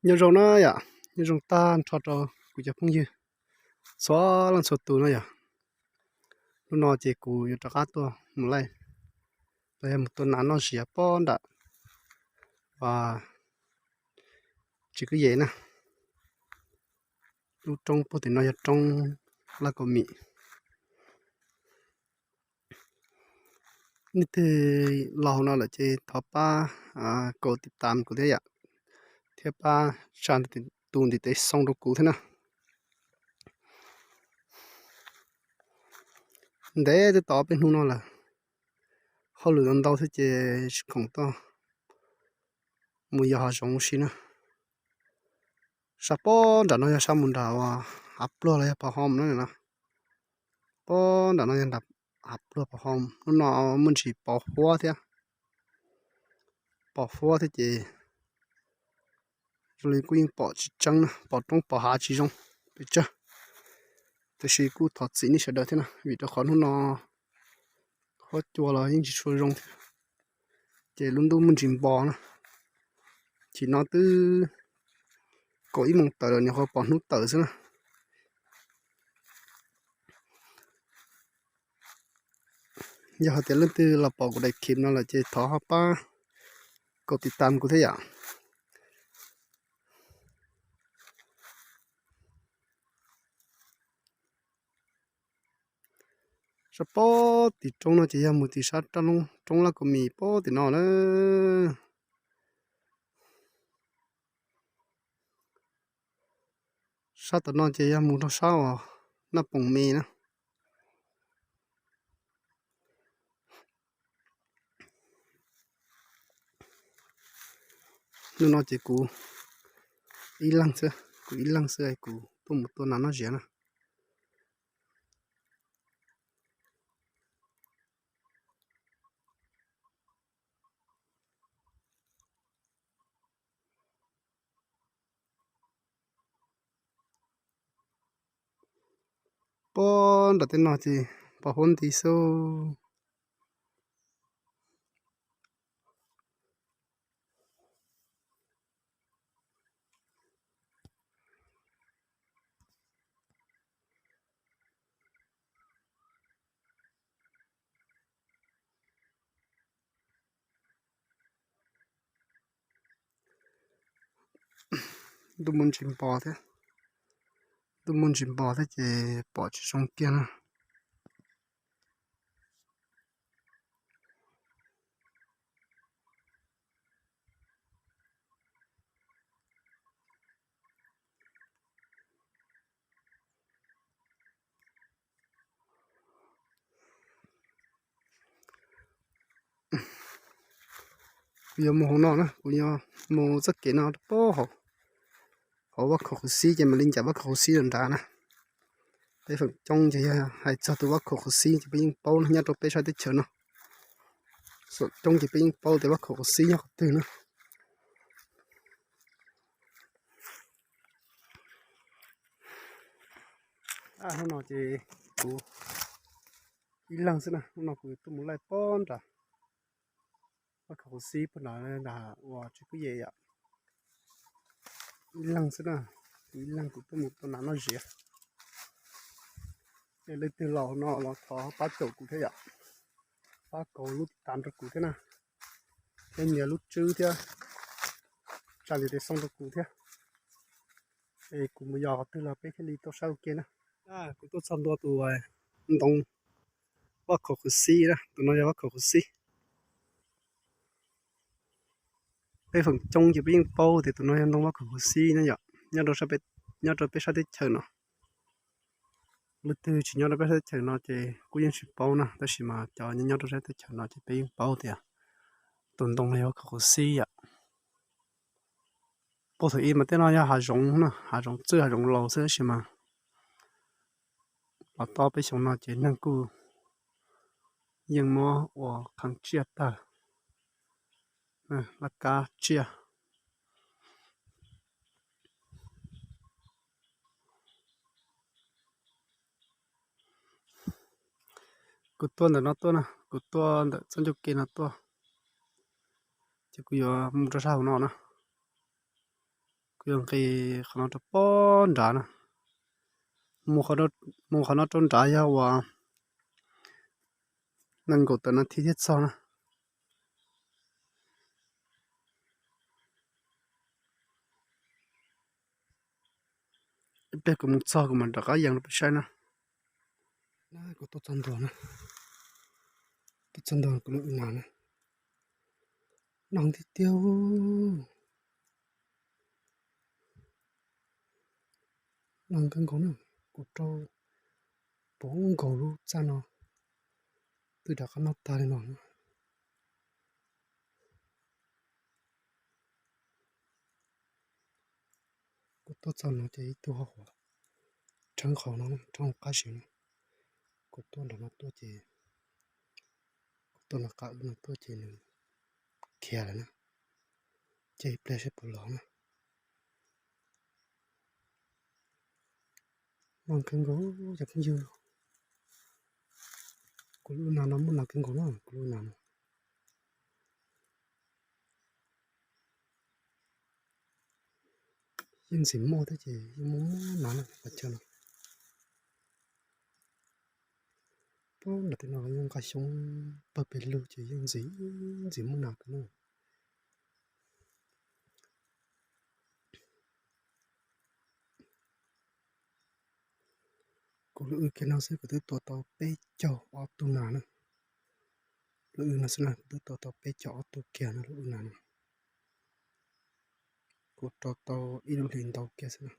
Nyob zoo na yom, nyob zoo tag nrho rau kuv cov phooj ywg txhua leej txhua tus na yom. Hnub no ces kuv yuav rov qab tuaj mus laij, los yog mus tua nas noj ziab pob nram, a, tsev kwj yem na. Lub roob puag tim no yog roob Laj Kaus Mim. Nej twg los hauv no lawm ces thov pab kaum tiv tam kuv thiab yom, thiab pab tsa tus ntiv tes xoo rau kuv thiab na. Ntev twb tau peb hnub no lawm, hauj lwm ntau ntau thiab ces tsis khoom tuaj mus yos hav zoov ua si na. Sab pob nram no yog sab mus nram uas hav pluag los yog Pov Hom na no. Pob nram no yog nram hav pluag Pov Hom, hnub no muaj ntsis pos huab thiab, pos huab thiab ces zoo li kuj yeej pom tsis tseeb na, pom roob pom hav tsis zoo pes tsawg. Tiam sis kuj thov txim nej sawv daws thiab na, vim rau qhov hnub no huab cua los yeej tsis tshua zoo thiab, ces lub ntuj muaj ntsis npo na. Chim no twb kaum ib moos tawm lawm, nyuam qhuav pom hnub tawm xwb na. Yog hais tias leej twg los pom kuv daim clip no lawm ces thov ho pab kaum tiv tam kuv thiab yom. Sab pob tim roob no ces yog mus tim sab roob Laj Kaus Mim pob tim no na. Sab tom no ces yog mus rau sab uas Naj Poos Me na. Hnub no ces kuv ib leeg xwb, kuv ib leeg xwb kuv tuaj mus tua nas noj ziab na. Pob nram tej no ces pos huab nti xwb. Ntuj muaj ntsis npo thiab, ntuj muaj ntsis npo thiab ces pom tsis zoo kiag na. Kuv yuav mus hauv no na, kuv yuav mus txoj kev no rau pob hauv, hauv Vaj Khaum Qhov Xib ces mam li ncaim Vaj Khaum Qhov Xib nram nrad na. Peb feem coob ces yog hais txog tus Vaj Khaum Qhov Xib ces peb yeej paub nyob rau peb sab teb chaws no. Feem coob ces peb yeej paub tias Vaj Khaum Qhov Xib nyob qhov twg na. Hnub no ces kuv ib leeg xwb na, hnub no kuv tuaj mus laij pob nram Vaj Khaum Qhov Xib puag nrad, nram uas tsev kwj yem yom. Ib leeg xwb na, kuv ib leeg kuv tuaj mus tua nas noj ziab. Es leej twg los no los thov pab caum kuv thiab yom, pab kaum lub tiv tam rau kuv thiab na, thiab nias lub tswb thiab tsa ntiv tes xoo rau kuv thiab. Es kuv mus yos qhov twg los peb thiaj li tau saib ua ke na. Kuv tuaj txog ntua tus ntoo Vaj Khaum Qhov Xib na, tus no yog Vaj Khaum Qhov Xib. Peb feem coob ces peb yeej paub tias tus no yog ntoo Vaj Khaum Qhov Xib na yom, nyob rau peb sab teb chaws no. Leej twg tsis nyob rau peb sab teb chaws no ces kuj yeej tsis paub na, tab sis mas cov nyob rau sab teb chaws no ces peb yeej paub tias tus ntoo no yog Vaj Khaum Qhov Xib yom. Puag thaum ub mas tej no yog hav zoov na, hav zoov txwj hav zoov laus xwb, tab sis mas los tau peb xyoo no ces neeg kuj yeej muab ua qhov tsiaj tag, laj kab tsiaj. Kuv tuaj ntawm no tuaj na, kuv tuaj ntawm txoj ncauj ke no tuaj, ces kuv yuav mus rau sab hauv no na. Kuv yuav nqis qhov no rau pob nrad na. Mus qhov no rau nrad yog uas nees nkaum tawm nas this thiaj txog na. Ib pliag kuv mus txog kuv mam rov qab yees rau peb saib na. Kuv tuaj txog ntua na, tuaj txog ntua kuv lub wb nas na. Nas tiag tiag, nas kawg nkaus na. Kuv rau puv nkaus lub txaj no twb rov qab noj tag li no na. Kuv tuaj txog no ces ib tug ho huam rheeb qhov no, rheeb hauv qab zib na. Kuv tuaj nram no tuaj ces, kuv tuaj nram qab wb no tuaj ces nws khiav lawm na. Ces ib pliag saib puas los na. Nas kawg nkaus cov phooj ywg. Kuv lub nas no muaj nas kawg nkaus na, kuv lub nas no. Yeej ntxim muaj thiab ces yeej muaj muaj nas na pes tsawg no. Puag nram tej no yeej nqa xyoob pawg pes lug ces yeej ntxim, ntxim muaj nas kawg na. Kuv lub wb kiag no xwb kuv twb tua tau peb caug ob tug nas na. Lub wb no xwb na kuv twb tua tau peb caug ob tug kiag no lub wb nas no. Kuv rau tau ib lub hlis ntau kiag xwb na.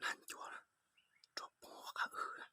nas ncuav rov poob qhov wb na.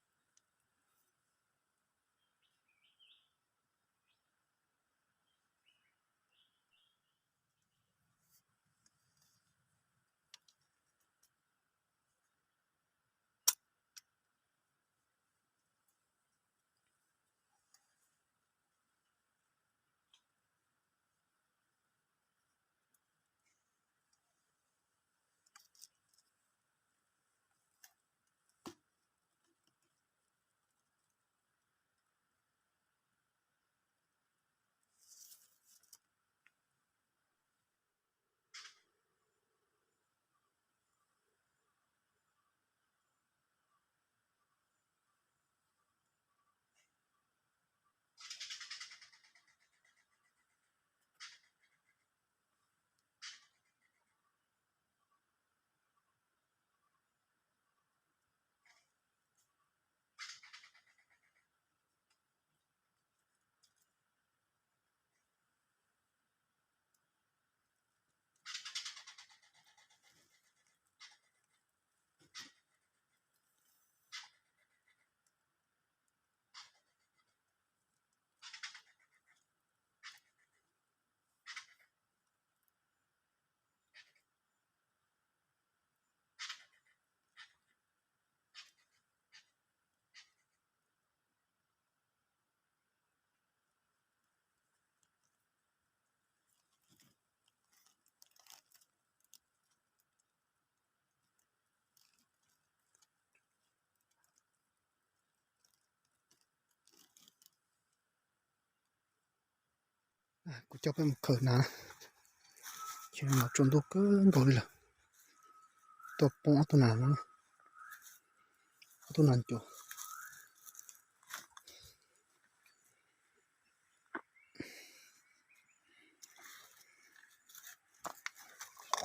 Kuv coj peb mus khaws nas, ces no tsaus ntuj kawg nkaus li lawm. Tuaj poob ob tug nas no, ob tug nas ncuav.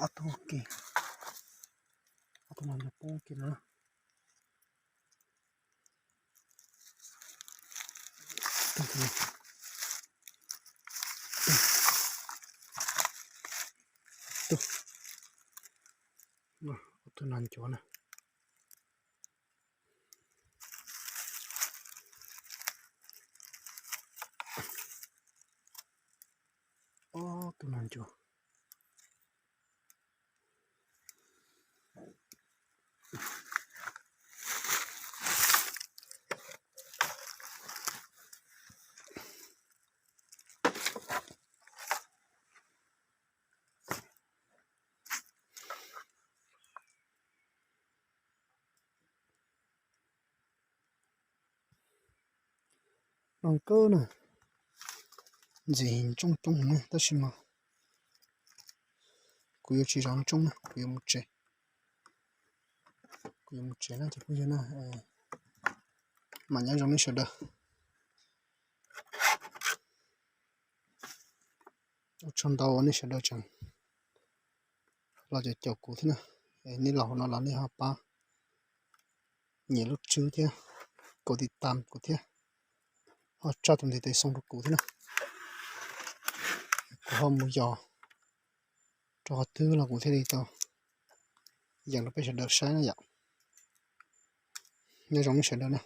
Ob tug ke, ob tug nas ncuav poob ke no. Tug, tug nas ncuav na. Ob tug nas ncuav. Nplooj kawg na, ntxim ntsooj coob na, tab sis mas kuv yuav tsis zov ntsooj na, kuv yuav mus tsev. Kuv yuav mus tsev na cov phooj ywg na, mam nyob zoo nej sawv daws. Ua tsaug ntau uas nej sawv daws tseem los caum caum kuv thiab na. Nej los hauv no los nej ho pab nias lub tswb thiab, kaum tiv tam kuv thiab, ho tsa tus ntiv tes xoo rau kuv thiab na. Kuv ho mus yos rau qhov twg los kuv thiaj li tau yeem rau peb sawv daws saib na yom. Nyob zoo nej sawv daws na.